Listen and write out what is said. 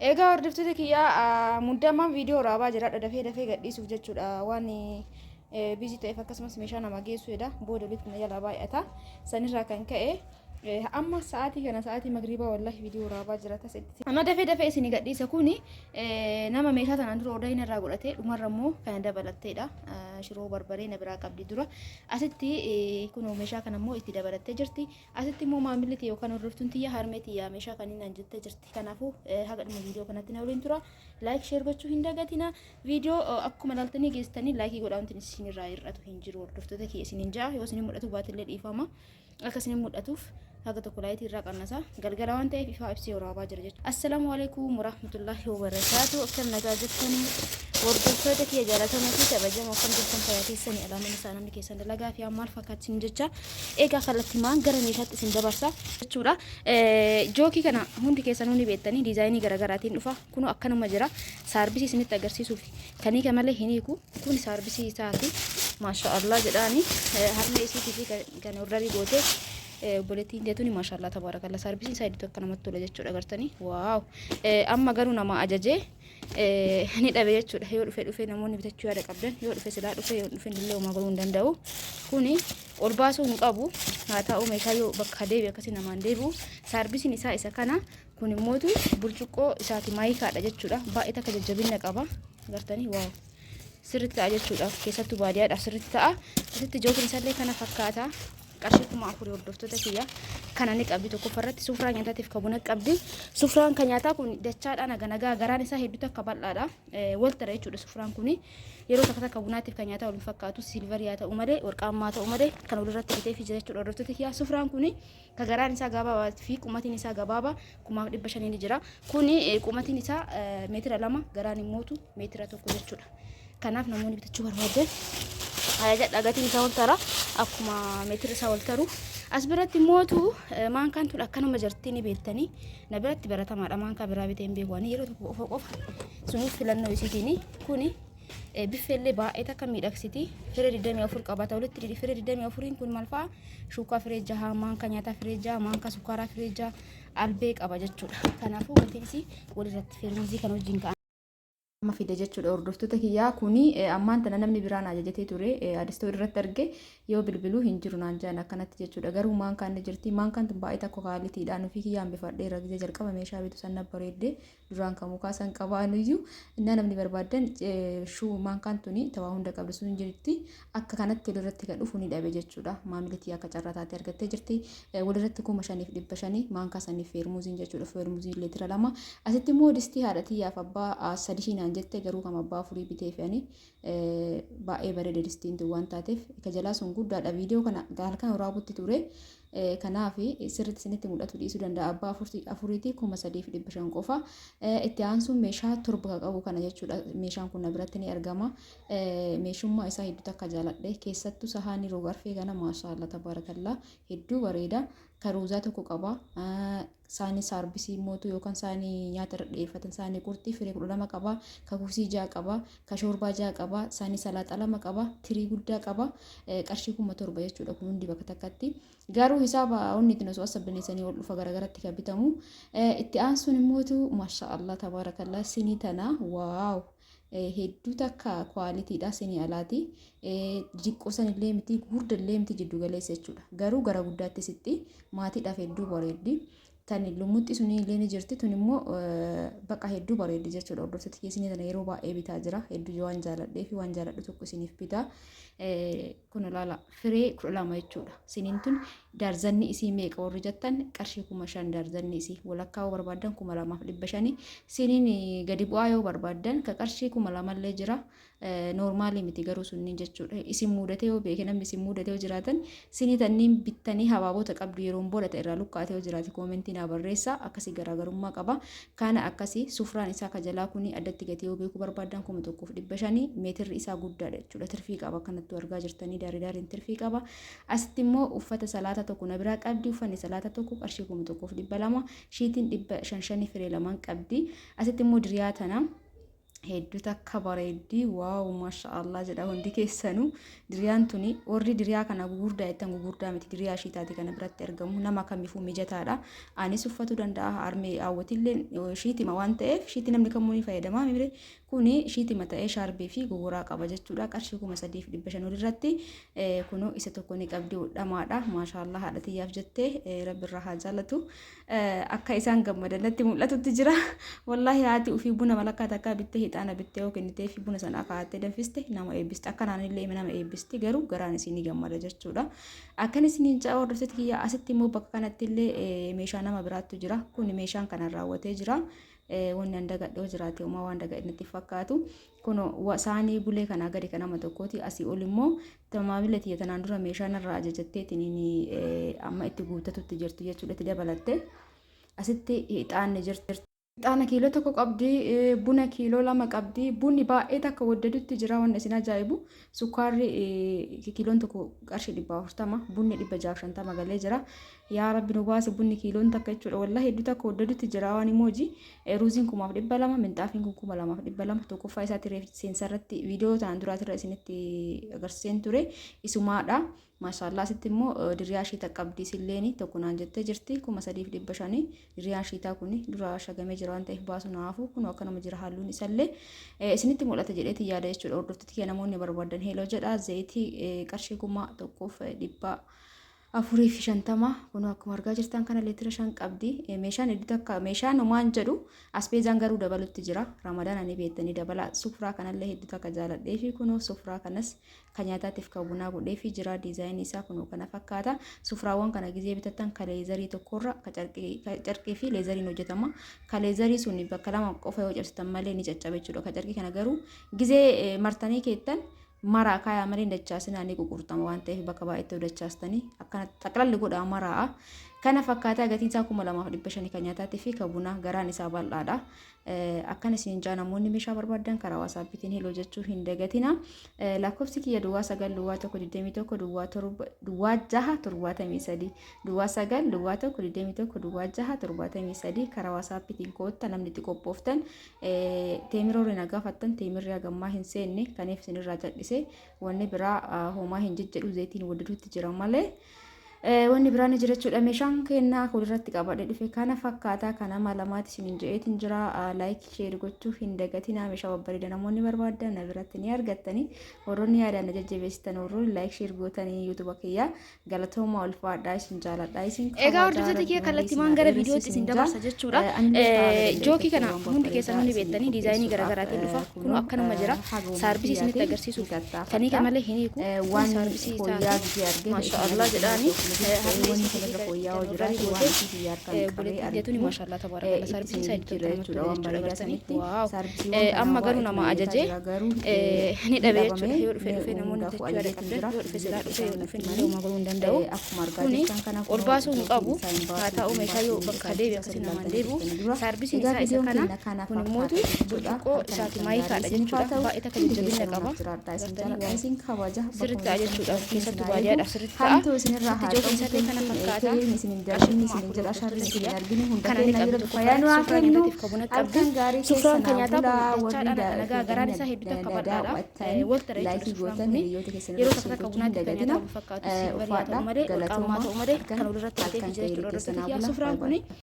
Egaa hordoftoota kiyyaa, muddamaan viidiyoo waraabaa jira, dafee dafee gadhiisuuf jechuudha, waan busy ta'eef, akkasumas meeshaa nama geessuudha, booda walitti na jalaa baay'ata. Sanirraa kan ka'e amma sa'aatii kana, sa'aatii magriibaa, wallahi viidiyoo waraabaa jira tasitti. Amma dafee dafee isin gadhiisa. Kuni nama meeshaa tanaan dura odaa irraa godhate, dhumarra immoo kana dabalatteedha. Shiroo barbaree na biraa qabdi dura. Asitti kunoo meeshaa kana immoo itti dabalattee jirti. Asitti immoo maamilli tiyya yookaan hordoftuun tiyya harmee tiyya meeshaa kanneen naan jettee jirti. Kanaafuu haga dhuma viidiyoo kanatti na waliin tura. Like, share gochuu hin dagatina. Viidiyoo akkuma ilaaltanii geessitanii like godhaa, wanti isin irraa hir'atu hin jiru, hordoftoota kiyya isin ja'a. Yoo isin mul'atu baatillee dhiifama. Akka isin mul'atuuf haga tokko light irraa qannasa. Galgala waan ta'eef ifaa ibsee waraabaa jira jechuudha. Assalaamu alaikum warahmatullahi wabarakaatu. Akkam nagaa jirtanii, hordoftoota kiyya jaalatamoo fi kabajamoo? Akkam jirtan? Fayyaa keessanii? Alaaman isaa namni keessan dalagaa fi maal fakkaatti jecha. Egaa kallattimaan gara meeshaatti isin dabarsa jechuudha. Jookii kana hundi keessanuu ni beektanii, diizaayinii garaagaraatiin dhufa. Kunoo akkanuma jira. Saarbisii isinitti agarsiisuuf kan hiika malee hin hiiku. Kun saarbisii isaati. Maasha Allah jedhaani. Harmee isiitii fi kan order gootee obboleettiin teetuni, maasha Allah tabaarakalla. Saarbisiin isaa hedduu akka namatti tola jechuudha, gartanii. Wow. Amma garuu nama ajajee ni dhabe jechuudha. Yoo dhufe dhufe, namoonni bitachuu yaada qabdan, yoo dhufe silaa dhufe, yoo dhufe illee homaa godhuu hin danda'u. Kuni ol baasuu hin qabu. Haa ta'u, meeshaa yoo bakka deebi akkasii namaan deebi'u. Saarbisiin isaa isa kana. Kun immootu burcuqqoo isaati, maayikaadha jechuudha. Baay'ee takka jajjabina qaba. Gartanii, wow. Sirriitti ta'a jechuudha. Keessattuu baadiyyaadhaaf sirriitti ta'a. Asitti jookin isaallee kana fakkaata. Qarshii 4000, hordoftoota kiyya. Kana ni qabdi tokkoffaa irratti. Sufraa nyaataatiif kan buna qabdi. Sufraan kan nyaataa kun dachaadhaan haga nagaa, garaan isaa hedduu takka bal'aadha. Waltara jechuudha sufraan kuni. Yeroo takka takka bunaatiif kan nyaataa waliin fakkaatu, silver haa ta'u malee, warqaammaa ta'u malee, kan walirratti bitee fi jira jechuudha, hordoftoota kiyya. Sufraan kuni ka garaan isaa gabaabaa fi qumatiin isaa gabaabaa 1500 ni jira. Kuni qumatiin isaa meetira 2, garaan immootu meetira 1 jechuudha. Kanaaf namoonni bitachuu barbaadan ajajadha. Gatiin isaa wal tara, akkuma meetira isaa wal taru. As biratti mootu maankaan tun akkanuma jirti, ni beektanii. Na biratti baratamaadha, maankaa biraa bitee hin beeku ani, yeroo tokko qofa qofa, sunuuf filannoo isiitiini. Kuni biffeellee baay'ee takka miidhagsiti. Firee 24 qabata walitti. Firee 24 kun maal fa'a? Shuukaa firee 6, maankaa nyaataa firee 6, maankaa sukkaaraa firee 6, albee qaba jechuudha. Kanaafuu gatiin isii walirratti feermuzii kan wajjin ka'an. Amma fide jechuudha, hordoftoota kiyyaa. Kuni ammaan tana namni biraan ajajatee ture, adistoo irratti arge, yoo bilbiluu hin jiru naan jedhan akkanatti jechuudha. Garuu maankaan ni jirti. Maankaan tun baay'ee takko qualityidhaan ofii kiyyaan bifadheera. Gizee jalqaba meeshaa bitu san bareedde, duraan kan mukaa san qabaanuyyuu innaa. Namni barbaadan shuu maankaan tuni tawaa hunda qabdu sun jirti. Akka kanatti walirratti kan dhufu ni dhabe jechuudha. Maamilitii akka carraa taatee argattee jirti. Walirratti 5500, maankaa saniif feermuuziin jechuudha. Feermuuziin leetira 2. Asitti immoo distii haadha tiyyaaf abbaa sadii naan jette, garuu kan abbaa afurii bitee fe'anii baay'ee bareeda distiin tun waan taateef. Ka jalaa sun guddaadha. Viidiyoo kana halkan waraabutti ture. Kanaaf sirriitti isinitti mul'atu dhiisuu danda'a. Abbaa afuriitii 3500 qofa. Itti aansuun meeshaa torba kan qabu kana jechuudha. Meeshaan kun na biratti ni argama. Meeshummaa isaa hedduu takka jaaladhe. Keessattuu sahaanii roga arfee kana, maashaallah tabaarakallaa, hedduu bareeda. Karuuzaa tokko qaba. Saanii saarbisii mootu yookaan saanii nyaata irra dhiyeeffatan, saanii qurxii firee 12 qaba. Kakuusii ja'a qaba. Ka shoorbaa ja'a qaba. Saanii salaaxaa lama qaba. Tirii guddaa qaba. Qarshii 7000 jechuudha kun hundi bakka takkatti. Garuu hisaaba onni ittiin osoo asabdaneessanii ol dhufa, garagaratti kan bitamu. Itti aansuun immootu, maasha Allah tabaarakallaa, sinii tana, wow, hedduu takka qualityidha. Sinii alaati, xiqqoo sanillee miti, gurguddallee miti, jiddu galeessa jechuudha. Garuu gara guddaatti sitti maatiidhaaf hedduu bareeddi. Tan lumuxxi sunii illee ni jirti, tun immoo baqa hedduu bareeddi jechuudha. Hordoftoota keessanii, tana yeroo baay'ee bitaa jira, hedduu waan jaaladhee fi waan jaaladhu tokko isiniif bitaa. Kun ilaala, firee 12 jechuudha. Siniin tun daarzanni isii meeqa warri jettan, qarshii 5000 daarzanni isii. Walakkaa yoo barbaaddan 2500. Siniin gadi bu'aa yoo barbaaddan ka qarshii 2000llee jira. Normal miti garuu sunniin jechuudha. Isin muudatee yoo beeke, namni isin muudatee yoo jiraatan, sinii tanniin bittanii habaabota qabdu yeroon booda ta'e irraa lukkaatee yoo jiraate, comment naa barreessa. Akkasii garaagarummaa qaba. Kana akkasii sufraan isaa ka jalaa kuni addatti gatii yoo beekuu barbaadan 1500, meetirri isaa guddaadha jechuudha. Tirfii qaba, akkanattuu argaa jirtanii, daarii daariin tirfii qaba. Asitti immoo uffata salaata tokko na biraa qabdi. Uffanni salaata tokko qarshii 1200, shiitiin dhibba shan shanii firee lamaan qabdi. Asitti immoo diriyaa tana Hedduu takka bareeddi, wow, maashaallah jedha hundi keessanuu. Diriyaan tuni, warri diriyaa kana gugurdaa jettan, gugurdaa miti, diriyaa ishii taate kana biratti argamu nama kamiifuu mijataadha. Anis uffatuu danda'a, harmee hawwatillee shiitima waan ta'eef shiitii namni kamuu ni fayyadama. Mire kuni shiitima ta'ee shaarbii fi gogoraa qaba jechuudha. Qarshii 3500 olirratti kunoo isa tokko ni qabdi, hodhamaadha. Maashaallah, haadha tiyyaaf jettee, rabbi irraa haa jaalatu. Akka isaan gammadan natti mul'atutti jira. Wallaahi, haati ofii buna malakkaa takkaa bittee, hixaana bittee yoo kennitee fi buna sana akaa'attee danfiste nama eebbisti. Akkanaan illee nama eebbisti, garuu garaan isii ni gammada jechuudha. Akkan isiniin ja'a, hordoftoota kiyya, asitti immoo bakka kanatti illee meeshaa nama biraattu jira. Kun meeshaan kanaan raawwatee jira. Wanni an dagadhee jiraate uumaa waan dagadhe natti fakkaatu. Kun saanii bulee kanaa gadi kan nama tokkooti. Asii ol immoo maamila tiyya tanaan dura meeshaa narraa ajajatteetiin amma itti guuttatutti jirtu jechuudha, itti dabalatte. Asitti ixaanni jirti. Ixaana kiiloo 1 qabdi, buna kiiloo 2 qabdi. Bunni baay'ee takka waddadutti jira, wanni isin ajaa'ibu. Sukkaarri kiiloon 1 qarshii 440, bunni 650 galee jira. Yaa Rabbi nu baase, bunni kiiloon takka jechuudha. Wallahi, hedduu takka waddadutti jira waan imooji. Ruuziin 1200, minxaafiin kun 2200, tokkoffaa isaatti reef seensarratti viidiyoo tanaan duraatirra isinitti agarsiiseen ture. Isumaadha. Maashaallah, asitti immoo diriyaa shiita qabdi, silleeni tokko naan jettee jirti, 3500. Diriyaan shiitaa kun dura shagamee jira waan ta'eef baasu naafu kun akkanuma jira, halluun isallee isinitti mul'ata jedheeti yaada jechuudha. Hordoftoota kiyya, namoonni barbaadan hello jedha. Zayitii qarshii 1450, kun akkuma argaa jirtan kana leetira 5 qabdi. Meeshaan hedduu takka, meeshaan homaan jedhu, aspeezaan garuu dabalutti jira. Ramadaana ni beektanii, dabala. Sufraa kanallee hedduu takka jaaladhee fi kunoo sufraa kanas kan nyaataatiif kan bunaa godhee fi jira. Diizaayinii isaa kunoo kana fakkaata. Sufraawwan kana gizee bitattan ka leather tokkorra ka carqii fi leatheriin hojjetama. Ka leather sun bakka lama qofa yoo cabsitan malee ni caccabe jechuudha. Ka carqii kana garuu gizee martanii keettan maraa kaayaa malee hin dachaasinaa, ni ququrxama waan ta'eef, bakka baay'eetti yoo dachaastanii akkana xaqlalli godhaa maraa'a. Kana fakkaataa, gatiin isaa 2500, kan nyaataatii fi kan bunaa, garaan isaa bal'aadha. Akkan isin jaa, namoonni meeshaa barbaadan karaa WhatsAppiitiin hello jechuu hin dagatina. Lakkoofsi kiyya 09 01 21 07 06 73, 09 01 21 06 73, karaa WhatsAppiitiin kootta. Namni itti qophooftan teemiroo na gaafattan, teemirri hagammaa hin seenne, kaniif isinirraa jal'ise. Wanni biraa homaa hin jejjedhu, zayitiin waddaduutti jira malee. Wanni biraan ni jira jechuudha. Meeshaan kennaa fuulduratti qabadhee dhufe kana fakkaataa, kan nama lamaati isiniin jedheetiin jira. Like, share gochuu hin dagatinaa. Meeshaa babbareeda namoonni barbaadan na biratti ni argattanii. Warroonni yaadaan na jajjabeessitan, warroonni like, share gootanii YouTube kiyyaa, galatooma, ulfaadhaa, isin jaaladhaa, isin Egaa hordoftoota kiyya, kallattiimaan gara viidiyootti isin dabarsa jechuudha. Jookii kana hundi keessanuu ni beektanii, diizaayinii garaagaraatiin dhufa. Kun akkanuma jira. Saarbisii isinitti agarsiisuuf sanii kan malee hin hiiku. Kun saarbisii isaati. Maashaallah jedhaani. Harmee isii gootee obboleettiin teetuni, maashaallah tabaarakalla, saarbisii isaa itti namatti tola jechuudha agartanii. Wow. Amma garuu nama ajajee ni dhabe jechuudha. Yoo dhufe dhufe, namoonni bitachuu yaada qabdan, yoo dhufe silaa dhufe, yoo dhufe illee homaa godhuu hin danda'u. Kuni ol baasuu hin qabu. Haa ta'u, meeshaa yoo bakka deebi akkasii namaan deebi'u. Saarbisiin isaa isa kana. Kun immootu burcuqqoo isaati, maayikaadha jechuudha. Baay'ee takka jajjabina qaba. Gartanii sirriitti ta'a jechuudha. Keessattuu baadiyyaadhaaf sirriitti ta'a. Sitti jookiin isaallee kana fakkaata. Qarshii 4000, hordoftoota kiyya. Kana ni qabdu tokko sufraan nyaataatiif kan buna qabdi. Sufraan kan nyaataa kun dachaadhaan nagaa, garaan isaa hedduu takka bal'aadha. Waltara jechuudha sufraan kun. Yeroo takka takka bunaatti kan nyaataa wal fakkaatu, silver haa ta'u malee, warqaammaa ta'u malee, kan walirratti bitee fi jira jechuudha, hordoftoota kiyya. Sufraan kun